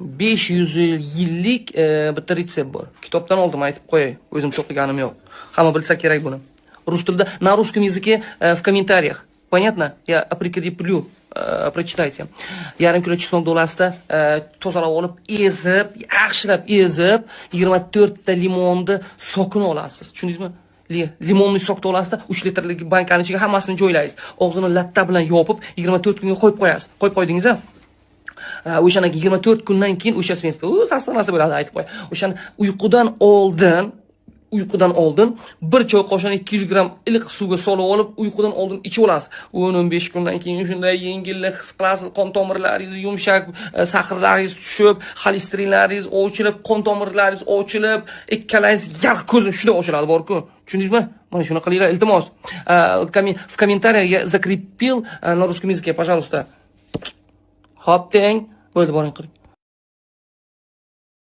500 yillik bitta retsept bor. Kitobdan oldim, aytib qo'yay. O'zim to'qiganim yo'q. Hamma bilsa kerak buni. Rus tilida, на русском языке, в комментариях. Понятно? Я прикреплю, прочитайте. Yarim kilo чеснок dolasida tozalab olib, ezib, yaxshilab ezib, 24 ta limonni сок ini olasiz. Tushundingizmi? Лимонный сок ni olasizda, 3 litrlik bankani ichiga hammasini joylaysiz. Og'zini latta bilan yopib, 24 kunga qo'yib qo'yasiz. Qo'yib qo'ydingiz, a? O'shani 24 kundan keyin o'sha свинец da u saslamasi bo'ladi, aytib qo'y. O'shani uyqudan oldin bir choy qoshig'ini 200 gramm iliq suvga solib olib, uyqudan oldin ichib olasiz. 10-15 kundan keyin shunday yengillik his qilasiz, qon tomirlaringiz yumshak, сахар laringiz tushib, xolesterinlaringiz ochilib, qon tomirlaringiz ochilib, ikkalangiz yarq ko'zi shunday ochiladi borku. Tushundingizmi? Mana shuni qilinglar, iltimos. В комментариях я закрепил на русском языке, пожалуйста. Hop deng. Bo'ldi, boring, qiling.